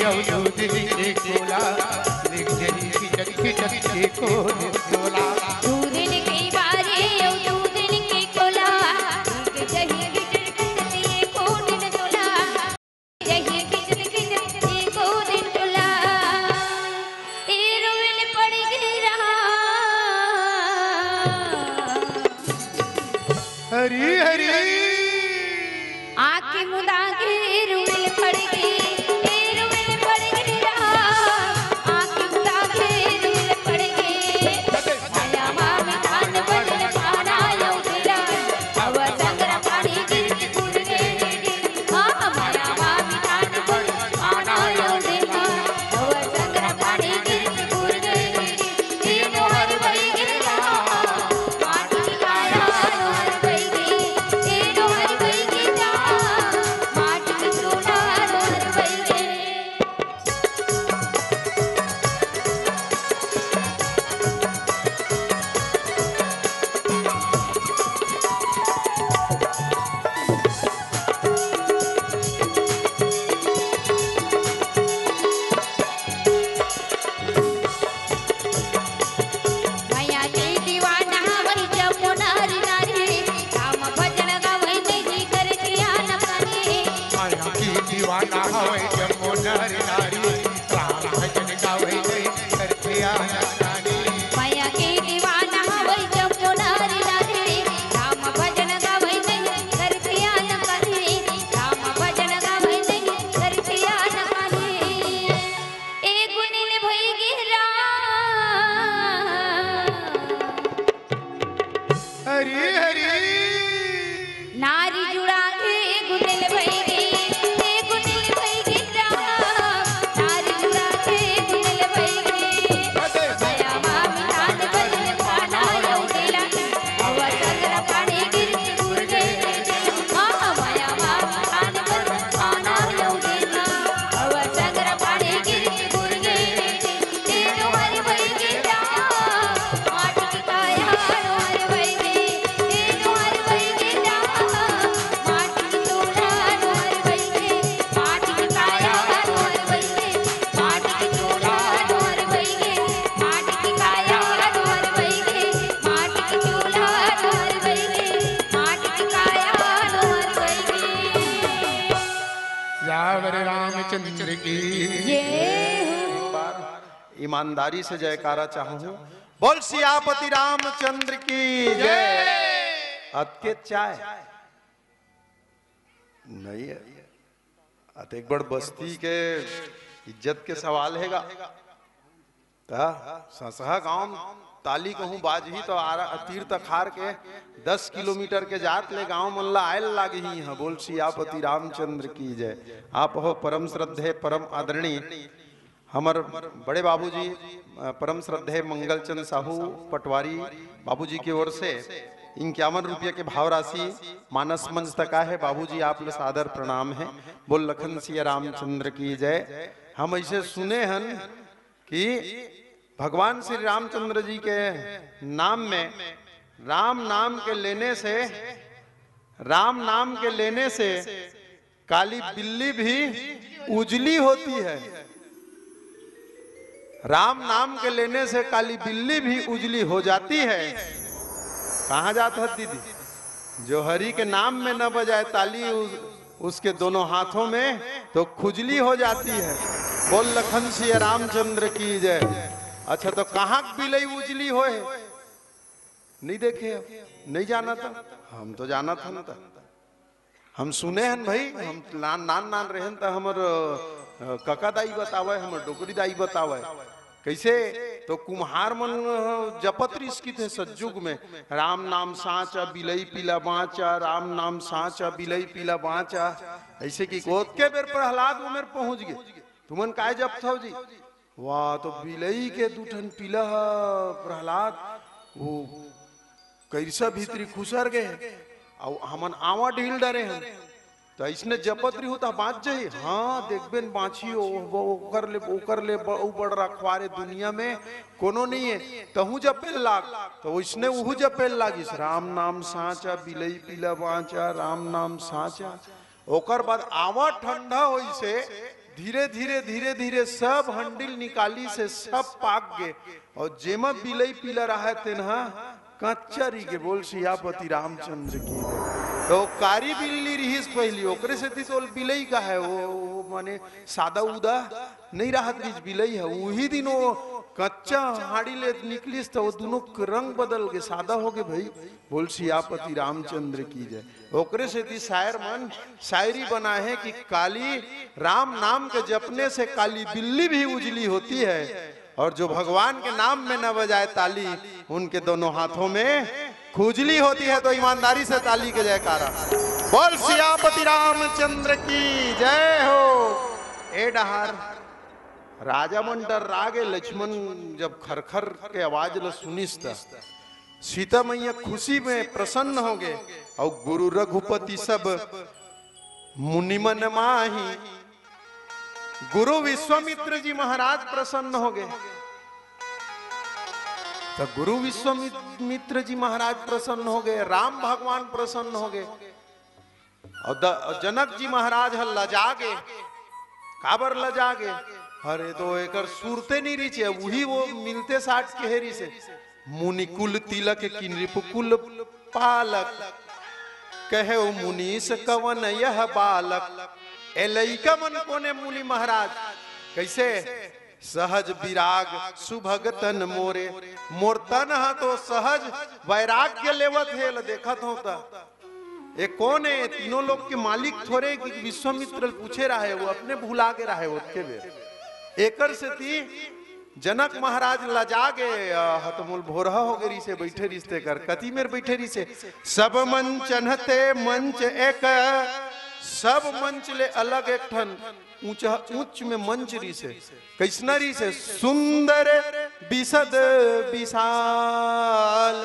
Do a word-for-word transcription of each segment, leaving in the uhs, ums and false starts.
अउ दू दिन के कोला, लिख जही खिचत खिचत एको दिन तोला। दू दिन के बारी अउ दू दिन के कोला, लिख जही खिचत खिचत एको दिन तोला। जही खिचत खिचत एको दिन तोला। ए रुइल पड़ गे राम। हरी हरी। आँखी मुदा के रुइल पड़ गे, ए रुइल पड़ गे राम। आँखी मुदा के रुइल पड़ गे। माया मामी धान बदल पाना यौ दिला। अव संग्रह पानी गिर के कुड़ गे। हाँ, माया मामी धान बदल पाना यौ दिला। अव संग्रह पानी गिर के कुड़ गे। तीनों हर वही गिरला। माटी की काया हर वही गिर। तीनों हर वही गिरला। माटी की चूल्हा हर वही गिर। माया के दीवाना हवै जम्मो नारी नारी, राम भजन गावै नहीं करके आना पानी। माया के दीवाना हवै जम्मो नारी नारी, राम भजन गावै नहीं करके आना पानी। माया के दीवाना हवै जम्मो नारी नारी, राम भजन गावै नहीं करके आना पानी। राम भजन गावै नहीं करके आना पानी। ए गुनिल भई गे राम। हरी हरी। नारी जुड़ा के गुनिल भई गे, ए गुनिल भई गे राम। नारी जुड़ा के गुनिल भई गे। अरे। माया मामी धान बदल पाना यौ दिला। अव संग्रह पानी गिर के कुड़ गे। हाँ, माया मामी धान बदल पाना यौ दिला। अव संग्रह पानी गिर के कुड़ गे। रामचंद्र की। एक बार ईमानदारी से जयकारा चाहूं। बोल सियापति रामचंद्र की जय। अतके चाय नहीं है। अतेक बड़ बस्ती के इज्जत के सवाल हेगा। त ससहा गांव ताली कहूं बाजही तो आरा, तीर तखार के दस किलोमीटर के जात ले गांव मन ला आयल लागही। हां, बोल सियापति रामचंद्र की जय। आप हो परम श्रद्धे, परम आदरणीय हमर बड़े बाबूजी, अ, परम श्रद्धे मंगलचंद साहू पटवारी बाबूजी की ओर से इक्यावन रुपये के भाव राशि मानस मंच तक आए है। बाबूजी, आप ल सादर प्रणाम है। बोल लखन सिया रामचंद्र की जय। हम ऐसे सुने हन कि भगवान श्री रामचंद्र जी के नाम में, राम नाम के लेने से, राम नाम के लेने से काली बिल्ली भी उजली होती है। राम नाम के लेने से काली बिल्ली भी उजली हो जाती है। कहाँ जात हत दीदी? जो हरि के नाम में न बजाए ताली उस, उसके दोनों हाथों में, तो खुजली हो जाती है। बोल लखन सिया रामचंद्र की जय। अच्छा, तो कहाँ बिलई उजली होए? नहीं देखे हो, नहीं जाना था, हम तो जाना था ना था। हम सुने हन भाई, हम नान नान, नान रहन त हमर, अ, कका दाई बतावे, हमर डोकरी दाई बतावे। कैसे? तो कुम्हार मन, अ, जपत रिस की थे सज्जुग में, "राम नाम साचा बिलई पीला बाचा, राम नाम साचा बिलई पीला बाचा।" ऐसे कि ओतके बेर प्रहलाद उमेर पहुंच गए। तुमन काय जपथव जी? वाह, तो बिलई के दू ठन पिला ह प्रहलाद, वो कइरसा भीतरी खुसर गे, अउ हमन आवा ढील डरे हन। त अइसने जपत रिहू त बाँच जाही। हाँ, देखबे न बाँचही, ओ, ओ, ओकर ले, ओकर ले ब-, अउ बड़ रखवारे दुनिया में कोनो नइ हे। तहूँ जपे लाग, त ओइसने उहू जपे लागिस, "राम नाम साँचा, बिलई पिला बाँचा, राम नाम साँचा।" ओकर बाद आवा ठंडा होइसे, धीरे धीरे धीरे धीरे सब हंडिल निकालिस हे, सब पाक गे। अउ जेमा बिलई पिला रहय तेन ह कच्चा रहि गे। बोल सियापति रामचंद्र की जय। तो कारी बिल्ली रिहिस पहिली, ओकरे सेती तो बिलई कहय, वो, वो माने सादा उदा नइ रहत रिहिस बिलई ह। उही दिन वो कच्चा हाड़ी ले निकलिस त वो दुनों के रंग बदल गे, सादा हो गे भई। बोल सियापति रामचंद्र की जय। ओकरे सेती शायर मन शायरी बनाए हे कि काली राम नाम के जपने से काली बिल्ली भी उजली होती है, और जो भगवान के नाम में न बजाए ताली, उनके दोनों हाथों में खुजली होती है। तो ईमानदारी से ताली के जयकारा। बोल सियापति रामचंद्र की जय हो। ए डहार राजा मन डर्रा गे, लक्ष्मण जब खरखर के आवाज ल सुनिस त सीता मैया खुशी में प्रसन्न हो गे। अउ गुरु रघुपति सब मुनि मन माही, गुरु विश्वामित्र जी महाराज प्रसन्न हो गे। तो गुरु विश्वामित्र जी महाराज प्रसन्न हो गे, राम भगवान प्रसन्न हो गे। अउ द-, अउ जनक जी महाराज ह लजा गे। काबर लजा गे? अरे, तो एकर सुरते नहीं रिचे, उही वो मिलते साठ के हे रिसे। मुनि कुल तिलक की नृप कुल पालक, कहे मुनीस कवन यह बालक। ए लइका मन कोने मुनि महाराज? कैसे? सहज विराग सुभग तन मोरे। मोर तन ह तो सहज वैराग्य लेवत हे, ल देखत हो त। ए कोन हे? तीनों लोग के मालिक थोरे कि विश्वामित्र पूछे रहे, वो अपने भुला गे रहे ओतके बेर। एकर सेती जनक महाराज लजा गे, अ, ह तो मोल भोरहा हो गे रिसे, बैठे रिस तेकर। कति मेर बैठे रिसे? सब मंचन ते मंच एक, सब मंच ले अलग एक ठन ऊंच, ऊंच में मंच रिसे। कैसना रिसे? सुंदर बिसद बिसाल।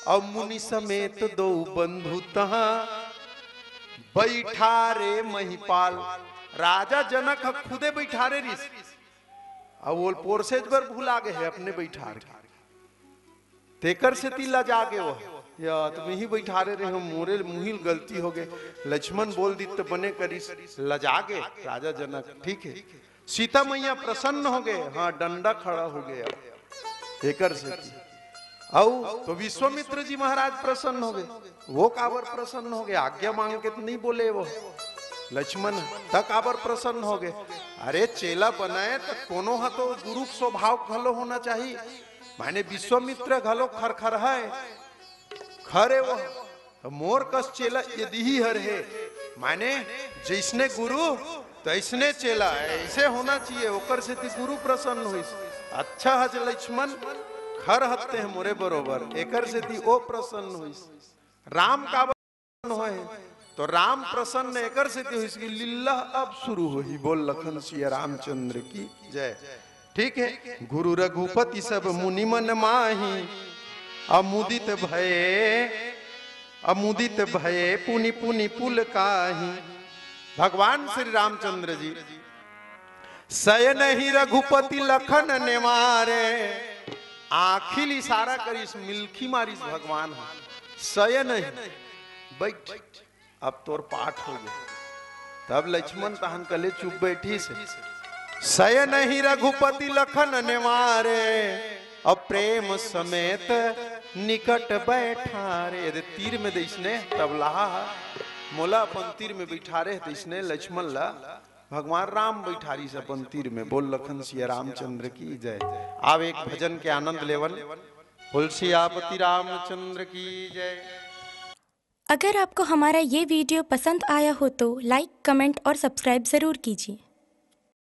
अउ मुनि समेत दो बंधु तहां बैठारे महिपाल। राजा जनक ह खुदे बैठारे रिस। अउ वो पोरसेज बर भुला गे हे अपने बैठार के। तेकर सेती लजा गे वो। या, तुम ही बैठारे रहे हो, मोरे मुहिल गलती हो गे। लक्ष्मण बोल दी त बने करिस, लजा गे राजा जनक, ठीक है। सीता मैया प्रसन्न हो गे, हाँ, डंडा खड़ा हो गे अब। एकर सेती। अउ तो विश्वामित्र जी महाराज प्रसन्न हो गे। वो काबर प्रसन्न हो गे? आज्ञा मांग के तो नहीं बोले वो लक्ष्मण, त काबर प्रसन्न हो गे? अरे, चेला बनाए त कोनो ह तो गुरु के स्वभाव घलो होना चाहिए। माने विश्वामित्र घलो खरखर है, खरे वो। त मोर कस चेला यदि ही हर हे, माने जैसने गुरु तैसने चेला, ऐसे होना चाहिए। ओकर सेती गुरु प्रसन्न होइस। अच्छा हस लक्ष्मण, खर हत्ते ह मोरे बरोबर, एकर सेती ओ प्रसन्न होइस। राम काबर होए, तो राम प्रसन्न एकर सेती होइस कि लीला अब शुरू होही। बोल लखन सिया रामचंद्र की जय। ठीक है, गुरु रघुपति सब मुनि मन माही, अमुदित भये, अमुदित भये पुनि पुनि पुलकाही। भगवान श्री रामचंद्र जी सयनहि रघुपति लखन निवारे, आँखी ल इशारा करिस, मिलखी मारिस भगवान ह, सयनहि, बैठ, अब तोर पाठ हो गे। तब लक्ष्मण तहन कहले चुप बैठिस। सयनहि रघुपति लखन निवारे, अउ प्रेम समेत निकट बैठारे। यदि तीर में दइसने तब लहा ह, मोला अपन तीर में बैठारे ह, तइसने लक्ष्मण ला भगवान राम बैठारिस अपन तीर में। बोल लखन सिया रामचंद्र की जय। आव एक भजन के आनंद लेवन। बोल सियापति रामचंद्र की जय। अगर आपको हमारा ये वीडियो पसंद आया हो तो लाइक, कमेंट और सब्सक्राइब ज़रूर कीजिए।